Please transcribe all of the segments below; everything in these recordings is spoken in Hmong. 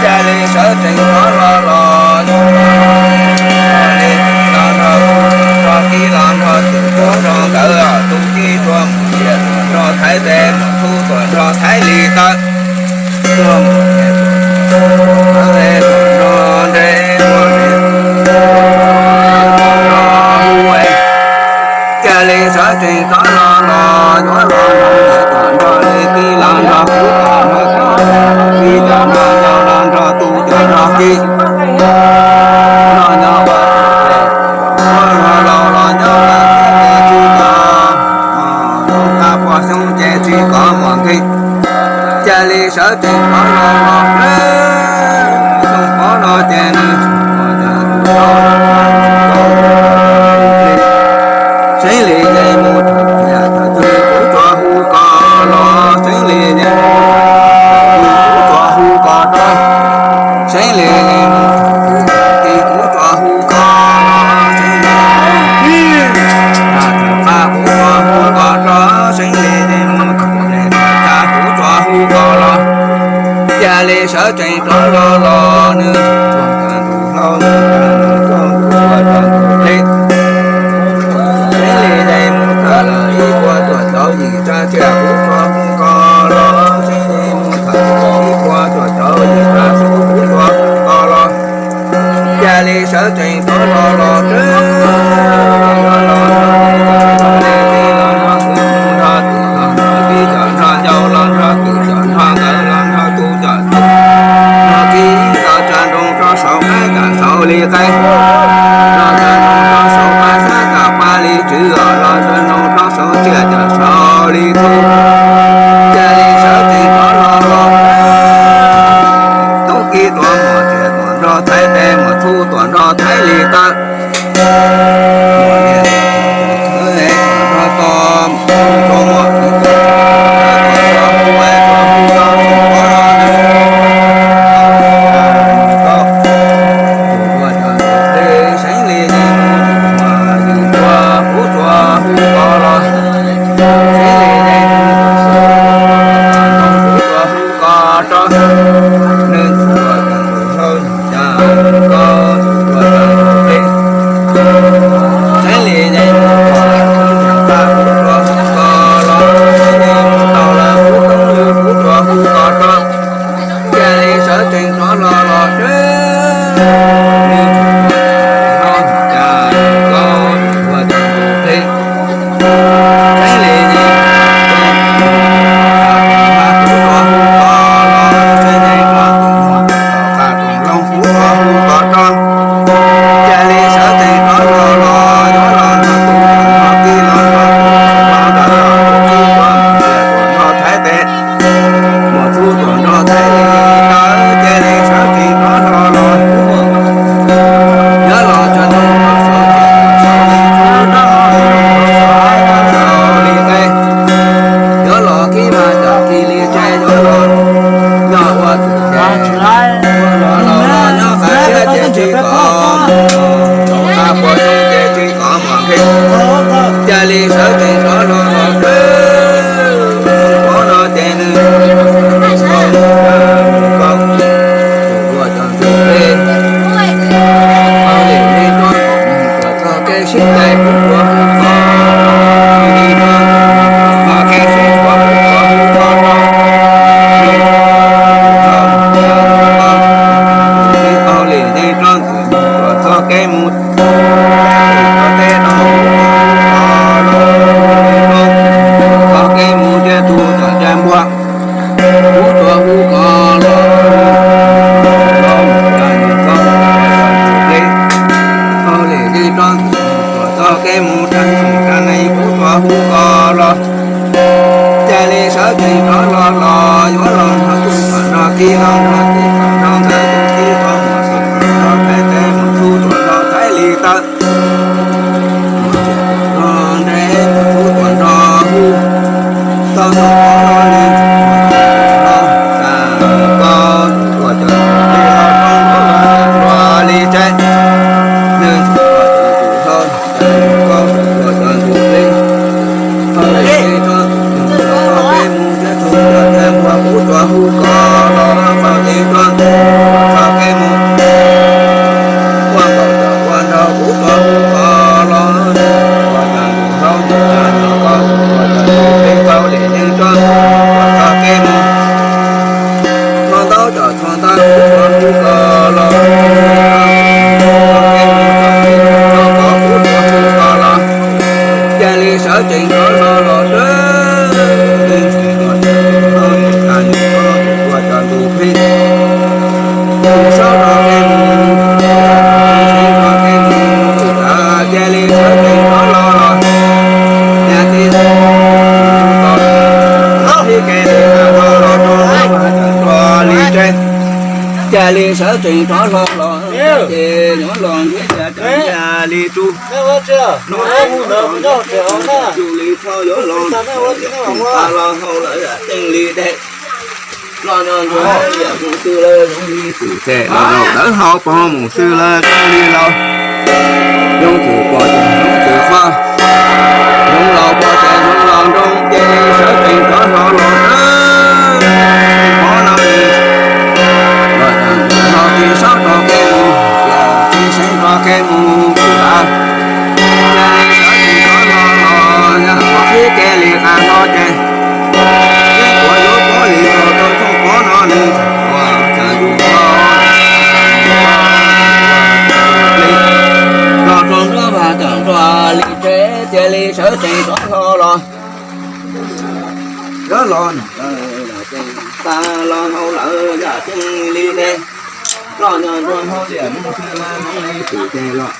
Cia li sawv tsees rov los los, los nrog tub nrog ki los nrog tus tub nrog nkawd, tus ki tuaj mus tias tuaj nrog Thaib teb, mus tub tuaj nrog Thaib li tawb, tuaj mus tias tuaj nrog Thaib teb, tuaj nrog nrog nrog hu cia li sawv tsees rov los los yuav los nrog li ki los nrog kuv, los nrog kuv, kuv cov nrog nrog los nrog tus cov nrog ki, nrog nyob ua tus ces, ua los los los nyob los tsis tau, los tau pua xyoob ces tsis kov mos nkeeg. Cia li sawv tsees rov los los, xyoo pov no ces nws Seev Lis yeej mus tham thiab tham twg kuv tsuas hu koj los, Seev Lis yeej mus tham twg kuv tsuas hu koj rov, Seev Lis yeej mus tham twg tham twg kuv tsuas hu koj los, Seev Lis yeej mus tham qab kuv tsuas hu koj rov, Seev Lis yeej mus tham qab kuv tsuas hu koj los. Cia li sawv tsees rov los los nws tsuas tag ntuj hlau, nws tag ntuj hlau, nws tsuas tag ntuj plig. Seev Lis yeej mus tham lawm ib puas cuaj caum yim tsab tsiaj kuv tsuas hu koj los, Seev Lis mus tham ib puas cuaj caum yim tsab sub kuv tsuas hu koj los. Sawv tsees rov los los tsev, los los nrog kwv los nrog tij los nrog kwv los nrog tij los nrog kwv los nrog nkawd los nrog tub cov tub nrog kwv los tsa nroo rau saum qaib kam saum li qaib, los tsa nroo rau saum qab xab kam paj li tswv los los tsa nroo rau saum tsiaj cov saum li txhu. Cia li sawv tsees rov los los tub kib tuav muam txias tuam nrog Thaib tes muam txhu tuam nrog Thaib li tawb. Cia li sawv tsees rov los los tsev, li tsuas rau cas koj ua cas tus plig. Tseeb li yeej tus tuaj hu kos los, tseeb li koj tus muag tom qab tus loo kuv tuaj hu kos rau. Cia li sawv tsees rov los los yuav los nrog tus muag kis los nrog tus muag ntawd los tus kis tuaj mus cia tuaj nrog Thaib tes. Muam txhu tuaj nrog Thaib li tawb, cia li sawv tsees rov los los. Nyob los tsa nroo rau saum tsiaj cov saum li txhu, nyob los tsa nroo rau saum qab cov saum li qe. Nyob los kib vaj cov kis li tse, nyob los nyob ua tus ces, nyob los los nyob qab siab ces tsis kom mus, nyob qab puas xyoo ces tsis kom mos nqhis. Cia li sawv tsees rov los los tsev, qhov no ces nws ua cov ntxim li, ua li li rau txog kev sib cais kuv tuaj hu kos li rau, txog kev sib tshuam kuv tuaj hu kos rau, li rau, li rau ntxim tuaj txog kev mus, txog kev no kuv tuaj hu kos rau, txog kev mus cia tus cov cai npua. Kuv tuaj hu kos los, los mus rau nws koj, li, koj li li rau ntxim tuaj txog kev mus rau mus rau neeg kuv tuaj hu kos los. Cia li sawv tsees rov los los yuav los nrog tub tuaj nrog kis los nrog tij tuaj nrog nkawd tus kis tuaj muam txhu tuaj nrog Thaib tes muam txhu tuaj nrog Thaib li tawb. Muam txias tuaj nrog nreb muam txhu tuaj nrog hu. Tau txog qhov no li, koj ua cov ntxim li los rau nruab los nruab li tse, nws txhu tuaj tus hlau, koj ua cov ntxim li. Txog li rau txog kev mus thiab txog cov cai npua kuv tuaj hu kos los, txog li rau txog kev mus, ua nkaus cov ua nraug kuv tuaj hu kos los, ua cov ntxim hlau ntxim cas los koj ua cov ntxim li, txog li rau txog kev mus, txog ntaub cov txog ntawv kuv tuaj hu kos los, txog kev mus txog kev mus txog kos kuv tuaj hu kos los, cia li sawv tsees rov los los tsev, li ntxim tuaj tsev mus txog ntxim cas nws tuaj ua cov ntxim li. Tus saub rau kev mus, tus rau kev mus, tus tas cia li sawv tsees rov los los, niam tij tus mus tau, ib kev li los los rau lub vaj cov tuaj li tsev, cia li sawv tsees rov los los, ces nyob los ntsib cas cas cia li tsu, tus li txhob yuav los, tas los hau lawm teej li dej. Los no ntsuag yam mus xwb lawm zoo li xwm txhem, los zaum dawb hau pog mus xwb lawm zoo li laus. Yoov twm pom ces yoov twm qhuav, yoov laus pom ces yoov laus nroo, ces sawv tsees rov hlo los. Qhov no nws los tseem hlo tis saub rau kev mus, tis seev rau kev mus kuv tas. Ces sawv tsees rov hlo los, yog qhov qhib kev li qas hlo ces, ib puas yuav pob li los rau txhooj qhov no nws ua cas yus hlo, ua cas yus hlo, ua cas yus hlo. Sawv tsees rov hlo los, rov los nram lawm, tas los hauv lawm yam tsees li ne, los nyob nruab hauv liaj nub xwb mas nub li twm ces los.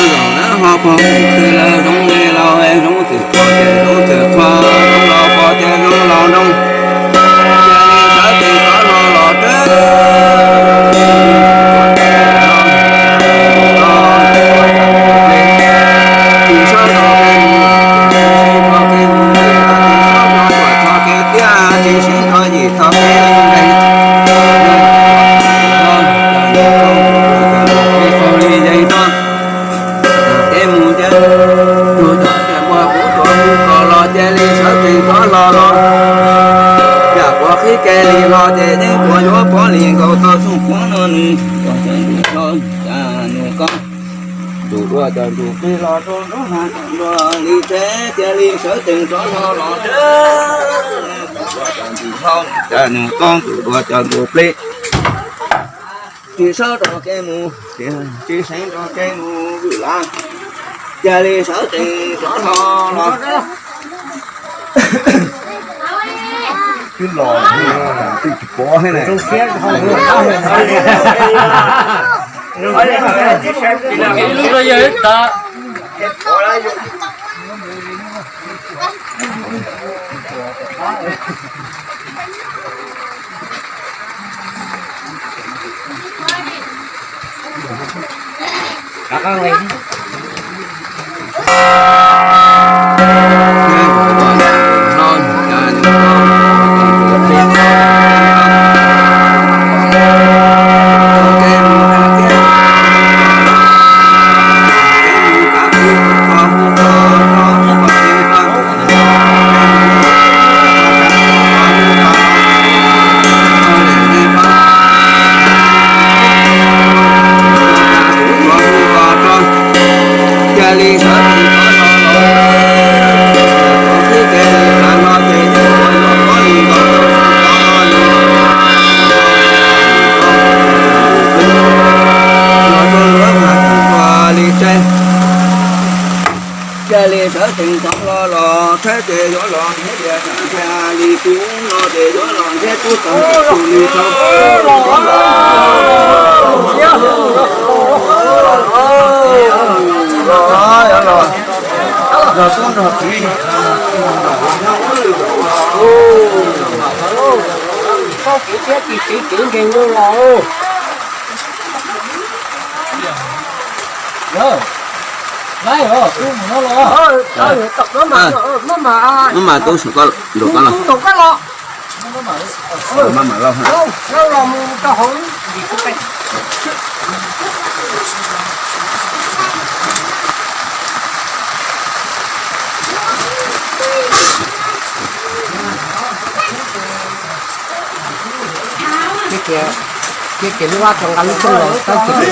Zaum na ho pog mus twg lawv zoo li laus, zoo twm pog ces zoo twm qhua, zoo laus pog ces zoo laus nroog. Cia li sawv tsees rov hlo los rab. Tsis sawv rov kev mus, tsis sawv rov kev mus, tsis sawv rov tuam txog kev tiaj, tsis sawv rov yim txog kev nqes. Txog li yeej rov kev mus ces, tus cov tias muaj kuv tuav kuv kom los cia li sawv tsees rov hlo los. Yam kuv qhib kev li hlo ces yeej kuv yuav pov li nkaus tau txooj puav no nws kom sawv ntxov hlo cas nws koj tus dua cov ntsuj plig los rau nruab hav nruab li teb cia li sawv tsees rov hlo los teb. Tus dua cov ntsuj hlau cas nws koj tus dua cov ntsuj plig. Tsis sawv rov kev mus, tsis seev rov kev mus vwm lawm, cia li sawv tsees rov hlo los. Twb los twb tsis pov thiab na. Lub no yog ib tag. Cia li sawv tsees tau los los tsheb ces yuav los nrhiav tias nrhiav li kuv no ces yuav los nrhiav tub tau li tau. Los tub nrog txiv, tub txiv thiab txiv txiv txiv nkees los. Maj mam tub saum koj los, maj mam los. Ces lub vaj tso nqa lub rooj los tab sis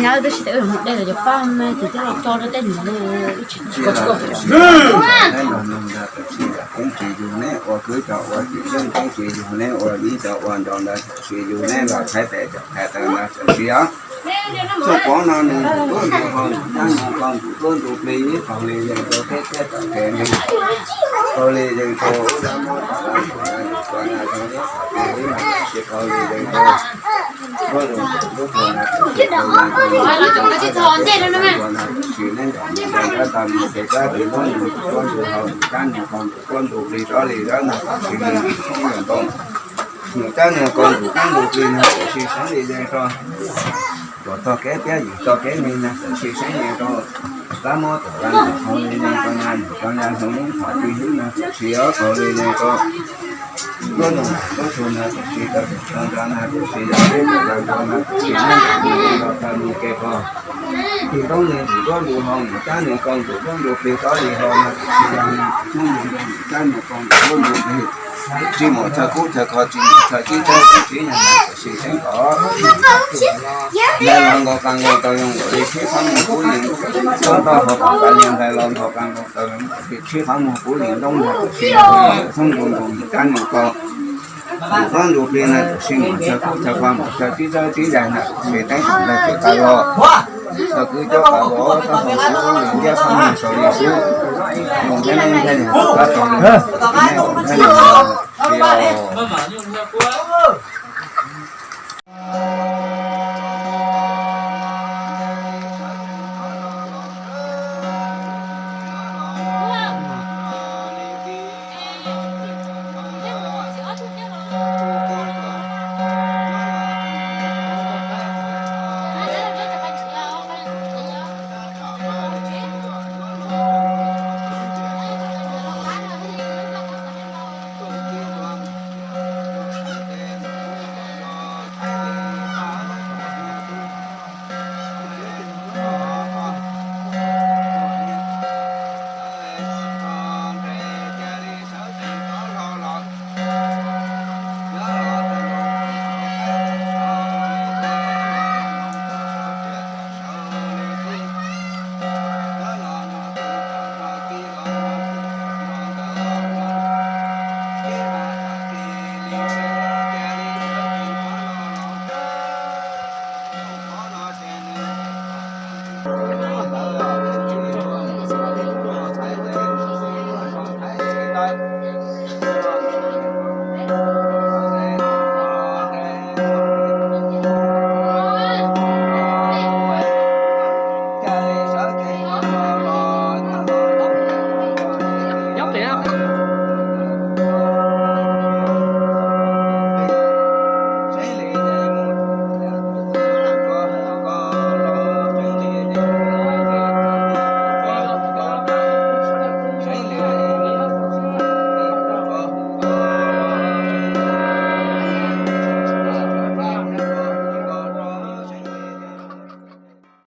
Nyob tab sis tas mus dej los cov paj me ces coj los tso rau tej niam ib tsis. Kuv tsis yug neb ua kwv cov ua txiv xwb, kuv tsis yug neb ua viv cov ua nraug ntawd, tsis yug neb los thaiv tes cov thaiv taw ntawd txawm siav. Txoj pov no nws tus tuab ntu hau, tus cab nws qau, tus tuab ntu plig ib qau li yeej rau teb thiab tau kev nrig, qau li yeej rau ub dab muab tau lawm, tus na zoo ib qho li ib na, ces qau li yeej rau tuab zoo tus tuab tuag na, tus na zoo tus tuab na, tus sim neb ncaum ncaum nrab tau nws ces kab tus tuab ntu hau, tus cab nws qau, tus tuab ntu plig rov li dab na, sim nws ntoo. Nws cab nws qau, tus tuab ntu plig no txawm sim seev li yeej rau tuam txog kev piab yim txog kev me na, txawm sim seev yeej rau dab muab txawm dab ncaum qau li yeej rau na, nws rau na hnoos thom tsis hlub na, txawm sim ob qau li yeej rau Tuab nug tuab tshua na tus si, tau tus tshua nrov na tus si, yog peb tau tau nrov na tus si, neb tus nug los tau nug ke ko. Tus nroob nug tus tuab nrug hlo mus cab nug ko, tus tuab nrug plig tob li hlo na tus si, yog nug tuab nrug hlo mus cab nug ko, tus tuab nrug plig tsis mus chaw kub chaw kho, tsis mus chaw tib tsaib tib tsaib yog na tus si teeb kom hlais los nkaus qa nkaus tau yoo nkaus li, tshib qab muag kub li toj toj hauv pas tas li, hlais los nkaus qa nkaus tau yoo nkaus li, tshib qab muag kub li ntoob yog tus si, xoob nrug nrug mus cab nug ko. Tus tuab nrug plig na tus si mus chaw kub chaw kho, mus chaw tib tsaib tib tsaib na tus si teeb kom ntag ces qa los. Tau kwv cob qa los, tau hau xwb kub li ntiab qab muag sau li xwb. Nug thiab neb thiaj yog tus kab tau li, neb nug thiab nug no, tsis yog.